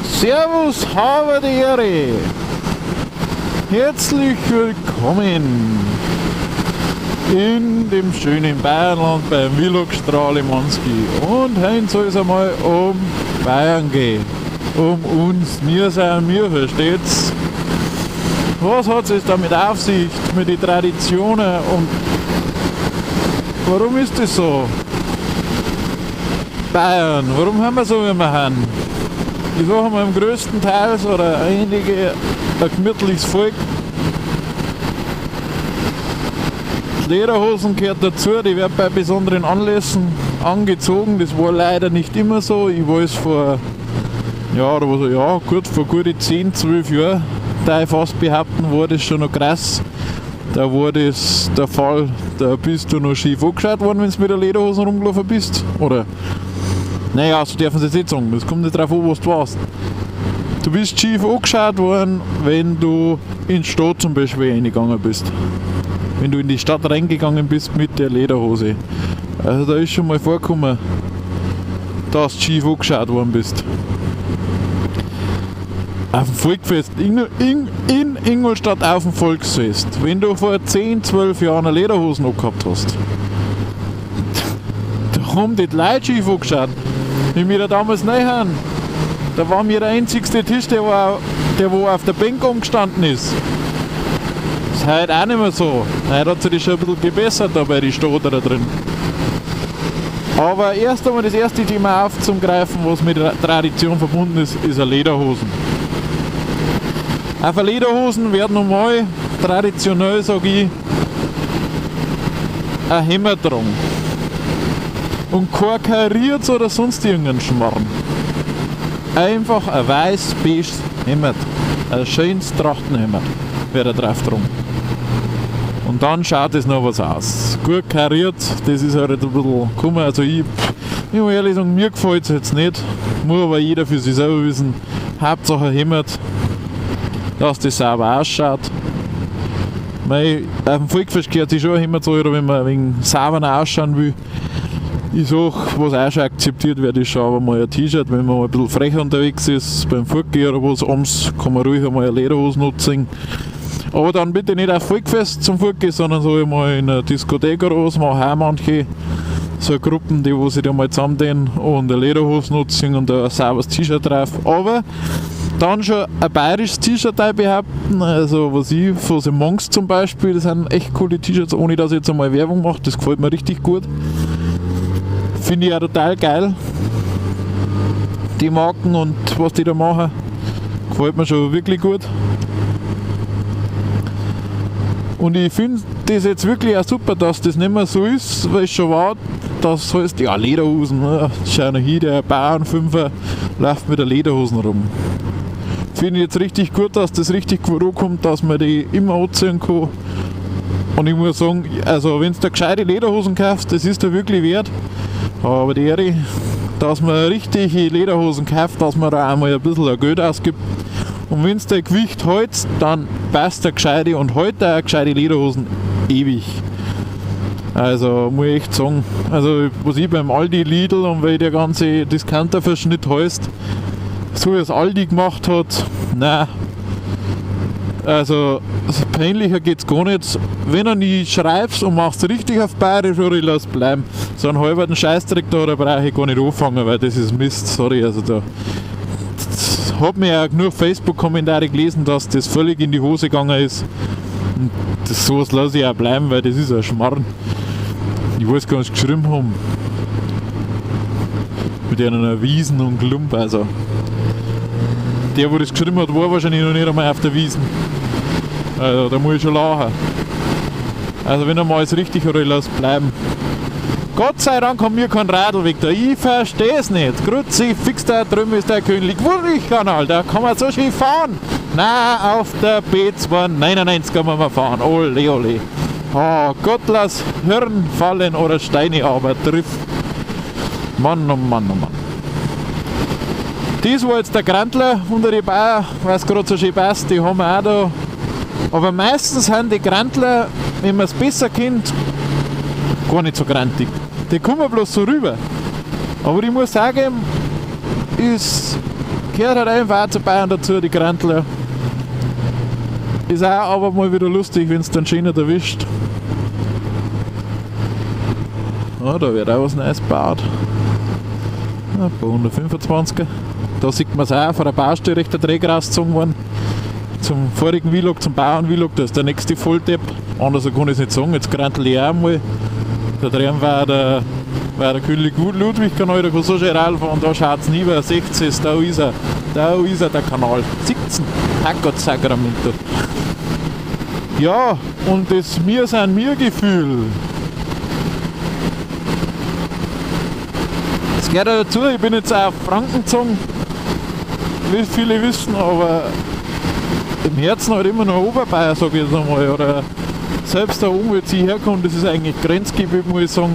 Servus, habe die Ehre! Herzlich willkommen in dem schönen Bayernland beim Vlog Strahlemanski. Und heute soll es einmal um Bayern gehen. Um uns. Wir sind wir, versteht's? Was hat es damit auf sich, mit den Traditionen und warum ist das so? Bayern, warum haben wir so, wie wir haben? Ich sage mal, im größten Teil oder einige ein gemütliches Volk. Die Lederhosen gehört dazu, die wird bei besonderen Anlässen angezogen. Das war leider nicht immer so. Ich weiß vor, ja, oder was, ja, gut, vor gute 10, 12 Jahren, da ich fast behaupten, war das schon noch krass. Da war das der Fall, da bist du noch schief angeschaut worden, wenn du mit der Lederhosen rumgelaufen bist. Oder? Naja, so dürfen sie es nicht sagen. Es kommt nicht drauf an, was du warst. Du bist schief angeschaut worden, wenn du in die Stadt zum Beispiel reingegangen bist. Wenn du in die Stadt reingegangen bist mit der Lederhose. Also da ist schon mal vorgekommen, dass du schief angeschaut worden bist. Auf dem Volksfest, in Ingolstadt auf dem Volksfest, wenn du vor 10, 12 Jahren eine Lederhosen angehabt hast, da haben die Leute schief angeschaut. Wie wir da damals rein haben, da war mir der einzigste Tisch, der wo auf der Bank umgestanden ist. Das ist heute auch nicht mehr so. Heute hat sich das schon ein bisschen gebessert da bei den Stadt da drin. Aber erst einmal das erste Thema aufzugreifen, was mit der Tradition verbunden ist, ist eine Lederhosen. Auf Lederhosen werden normal, traditionell sag ich, ein Hemd tragen. Und kein kariertes oder sonst irgendeinen Schmarrn. Einfach ein weiß-beiges Hemd. Ein schönes Trachtenhemd wird da drauf tragen. Und dann schaut es noch was aus. Gut kariert, das ist halt ein bisschen gekommen. Also ich muss ehrlich sagen, mir gefällt es jetzt nicht. Muss aber jeder für sich selber wissen. Hauptsache Hemd, dass das sauber ausschaut. Mei, auf dem Volksfest gehört sich schon ein Hemd zu, oder wenn man ein wenig sauber ausschauen will. Ich sag, was auch schon akzeptiert wird, ist schon aber mal ein T-Shirt, wenn man mal ein bisschen frech unterwegs ist, beim Fortgehen oder was, abends kann man ruhig einmal eine Lederhose nutzen. Aber dann bitte nicht auf Volksfest zum Fortgehen, sondern so einmal in einer Diskothek oder was, machen auch manche so Gruppen, die wo sich da mal zusammentun und eine Lederhose nutzen und ein sauberes T-Shirt drauf. Aber dann schon ein bayerisches T-Shirt behaupten, also was ich von den Monks zum Beispiel, das sind echt coole T-Shirts, ohne dass ich jetzt einmal Werbung mache, das gefällt mir richtig gut. Finde ich auch total geil, die Marken und was die da machen, gefällt mir schon wirklich gut. Und ich finde das jetzt wirklich auch super, dass das nicht mehr so ist, weil es schon war, das heißt, ja, Lederhosen, ne? Schau noch hier, der Bauernfünfer läuft mit der Lederhosen rum. Finde ich jetzt richtig gut, dass das richtig gut ankommt, dass man die immer anziehen kann. Und ich muss sagen, also wenn du da gescheite Lederhosen kaufst, das ist da wirklich wert. Aber die Ehre, dass man richtige Lederhosen kauft, dass man da einmal ein bisschen ein Geld ausgibt. Und wenn du dein Gewicht hältst, dann passt der gescheite und hält auch gescheite Lederhosen ewig. Also muss ich echt sagen, also was ich beim Aldi, Lidl und weil der ganze Discounter-Verschnitt heißt, so wie es Aldi gemacht hat, nein. Also peinlicher geht's gar nicht. Wenn du nie schreibst und machst richtig auf Bayerisch, oder ich lass bleiben. So einen halben Scheißdreck da, da brauche ich gar nicht anfangen, weil das ist Mist, sorry. Also da hab mir ja nur Facebook-Kommentare gelesen, dass das völlig in die Hose gegangen ist. Und sowas lasse ich auch bleiben, weil das ist ein Schmarrn. Ich weiß gar nicht, was sie geschrieben haben. Mit einer Wiesen und Klump, also. Der, der das geschrieben hat, war wahrscheinlich noch nicht einmal auf der Wiesen. Also, da muss ich schon lachen. Also wenn einmal alles richtig oder ich lass bleiben. Gott sei Dank haben wir keinen Radlweg da. Ich versteh's nicht. Grüezi, fix da drüben ist der König-Wulrich-Kanal. Da kann man so schön fahren. Nein, auf der B299 kann man mal fahren. Ole, ole. Oh, Gott lass Hirn fallen oder Steine aber triff. Mann, oh Mann, oh Mann. Das war jetzt der Grantler unter die Bayer, weil's grad so schön passt, die haben wir auch da. Aber meistens sind die Grantler, wenn man's besser kennt, gar nicht so grantig. Die kommen bloß so rüber. Aber ich muss sagen, es gehört halt einfach auch zu Bayern dazu, die Grantler. Ist auch aber mal wieder lustig, wenn es dann schön erwischt. Ja, da wird auch was Neues gebaut. Ein paar 125er. Da sieht man es auch, von der Baustelle recht der Träger rausgezogen worden. Zum vorigen Vlog, zum Bauern-Vlog, da ist der nächste Volldepp. Anders kann ich es nicht sagen, jetzt grantel ich auch mal. Da drüben war der König Ludwig Kanal, da kann so schön reinfahren, da schaut es nie, weil 16 ist, da ist er, der Kanal. 17, Herrgott Sacramento. Ja, und das Mir sind mir Gefühl. Das gehört ja dazu, ich bin jetzt auch auf Franken gezogen, wie viele wissen, aber im Herzen halt immer noch Oberbayern, sag ich jetzt einmal, oder selbst da oben, wo ich herkomme, das ist eigentlich Grenzgebiet, muss ich sagen,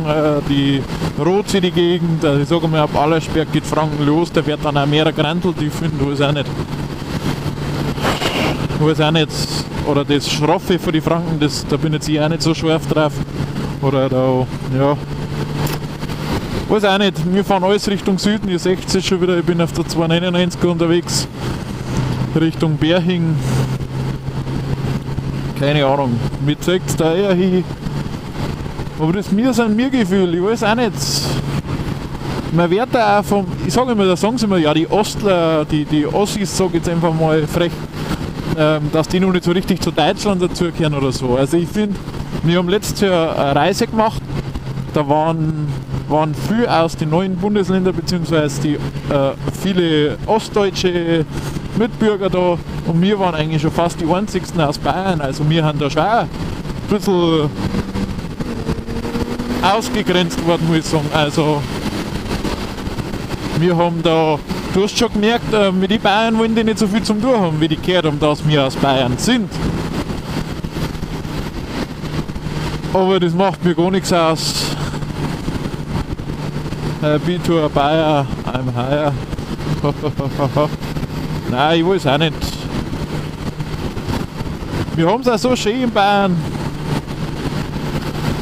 die Rotsee, die Gegend, also ich sage mal, ab Allersberg geht Franken los, da wird dann auch mehr Grantl, die finden, weiß auch nicht. Weiß auch nicht, oder das Schroffe von die Franken, das, da bin jetzt ich auch nicht so scharf drauf. Oder da, ja. Weiß auch nicht, wir fahren alles Richtung Süden, ihr seht es schon wieder, ich bin auf der 299 unterwegs, Richtung Berching. Keine Ahnung, mir zeigt es da eher hin. Aber das Mir sind mir Gefühl, ich weiß auch nicht. Man wird da auch vom, ich sage immer, da sagen sie immer, ja die Ostler, die Ossis, sage ich jetzt einfach mal frech, dass die noch nicht so richtig zu Deutschland dazugehören oder so. Also ich finde, wir haben letztes Jahr eine Reise gemacht, da waren viel aus den neuen Bundesländern, beziehungsweise die viele ostdeutsche Mitbürger da, und wir waren eigentlich schon fast die einzigsten aus Bayern, also wir haben da schon auch ein bisschen ausgegrenzt worden, muss ich sagen. Also wir haben da, du hast schon gemerkt, mit den Bayern wollen die nicht so viel zum tun haben, wie die gehört haben, dass wir aus Bayern sind. Aber das macht mir gar nichts aus. Be to a Bayer, I'm higher. Nein, ich weiß auch nicht. Wir haben es auch so schön in Bayern.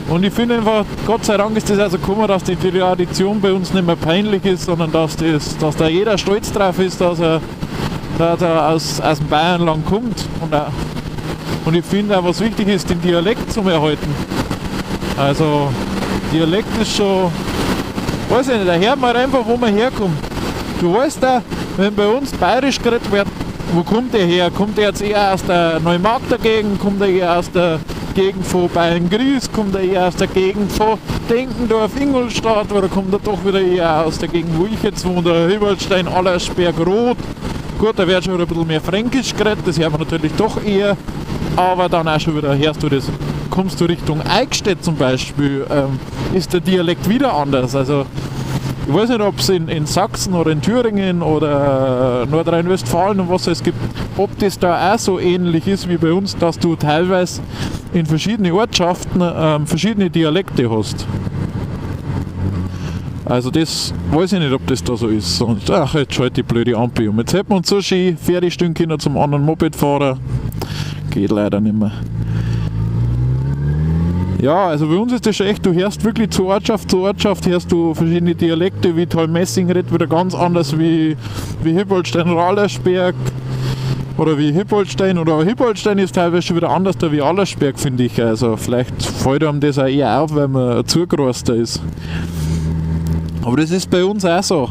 Und ich finde einfach, Gott sei Dank ist das also gekommen, dass die Tradition bei uns nicht mehr peinlich ist, sondern dass da jeder stolz drauf ist, dass er aus dem Bayernland kommt. Und ich finde auch, was wichtig ist, den Dialekt zu erhalten. Also, Dialekt ist schon, weiß ich nicht, da hört man einfach, wo man herkommt. Du weißt auch, wenn bei uns bayerisch geredet wird, wo kommt der her? Kommt der jetzt eher aus der Neumarkter Gegend? Kommt er eher aus der Gegend von Bayern-Gries? Kommt er eher aus der Gegend von Denkendorf, Ingolstadt? Oder kommt er doch wieder eher aus der Gegend, wo ich jetzt wohne, der Hilbertstein, Allersberg, Roth? Gut, da wird schon wieder ein bisschen mehr Fränkisch geredet, das hört man natürlich doch eher. Aber dann auch schon wieder hörst du das, kommst du Richtung Eichstätt zum Beispiel, ist der Dialekt wieder anders. Also, ich weiß nicht, ob es in Sachsen oder in Thüringen oder Nordrhein-Westfalen und was es gibt, ob das da auch so ähnlich ist wie bei uns, dass du teilweise in verschiedenen Ortschaften verschiedene Dialekte hast. Also das weiß ich nicht, ob das da so ist. Und, ach, jetzt schalte die blöde Ampel um. Jetzt hätten wir uns so schön fertig stehen können zum anderen Mopedfahrer. Geht leider nicht mehr. Ja, also bei uns ist das schon echt, du hörst wirklich zu Ortschaft, hörst du verschiedene Dialekte, wie Thalmässing redet wieder ganz anders wie Hilpoltstein oder Allersberg oder wie Hilpoltstein, oder Hilpoltstein ist teilweise schon wieder anders da wie Allersberg, finde ich. Also vielleicht fällt einem das auch eher auf, weil man zugeroster ist. Aber das ist bei uns auch so.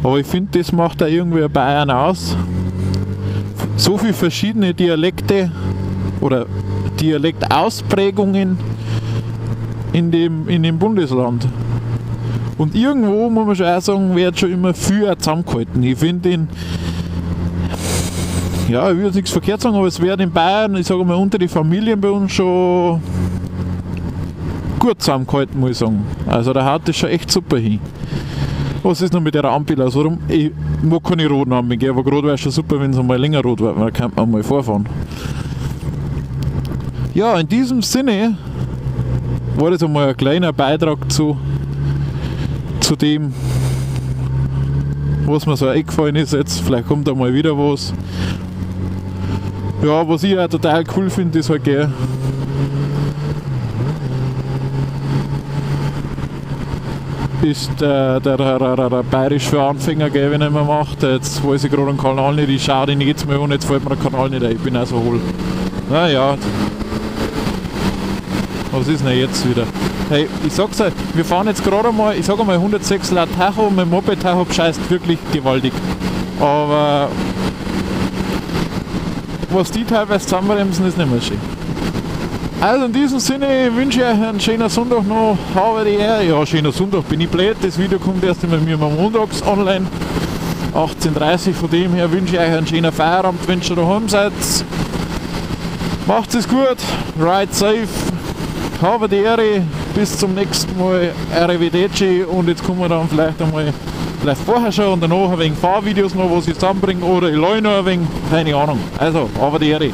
Aber ich finde, das macht auch irgendwie Bayern aus. So viele verschiedene Dialekte oder Dialektausprägungen in dem Bundesland. Und irgendwo, muss man schon auch sagen, wird schon immer viel zusammengehalten. Ich finde den, ja, ich will jetzt nichts verkehrt sagen, aber es wird in Bayern, ich sage mal, unter die Familien bei uns schon gut zusammengehalten, muss ich sagen. Also da haut das schon echt super hin. Was ist noch mit der Ampel aus? Warum? Ich mag keine roten Ampeln, gell? Aber gerade wäre es schon super, wenn es einmal länger rot wird, weil dann könnte man mal vorfahren. Ja, in diesem Sinne war das einmal ein kleiner Beitrag zu dem, was mir so eingefallen ist jetzt. Vielleicht kommt da mal wieder was. Ja, was ich auch total cool finde, ist halt, gell, Ist der Bayerisch für Anfänger, gell, wenn er immer macht. Jetzt weiß ich gerade den Kanal nicht, ich schaue den jetzt mal an, jetzt fällt mir der Kanal nicht ein, ich bin auch so hohl. Naja, was ist denn jetzt wieder? Hey, ich sag's euch, wir fahren jetzt gerade einmal, ich sag einmal 106 laut Tacho, mein Moped Tacho bescheißt wirklich gewaltig. Aber was die teilweise zusammenbremsen, ist nicht mehr schön. Also in diesem Sinne wünsche ich euch einen schönen Sonntag noch. Habe die Ehre. Ja, schöner Sonntag, bin ich blöd. Das Video kommt erst immer mir am Montags online. 18:30 Uhr, von dem her wünsche ich euch einen schönen Feierabend, wenn ihr schon daheim seid. Macht es gut, ride safe, habe die Ehre, bis zum nächsten Mal, Arrivederci, und jetzt kommen wir dann vielleicht einmal, vielleicht vorher schon und danach ein wenig Fahrvideos noch, was ich zusammenbringe, oder ich leih noch ein wenig, keine Ahnung. Also, habe die Ehre.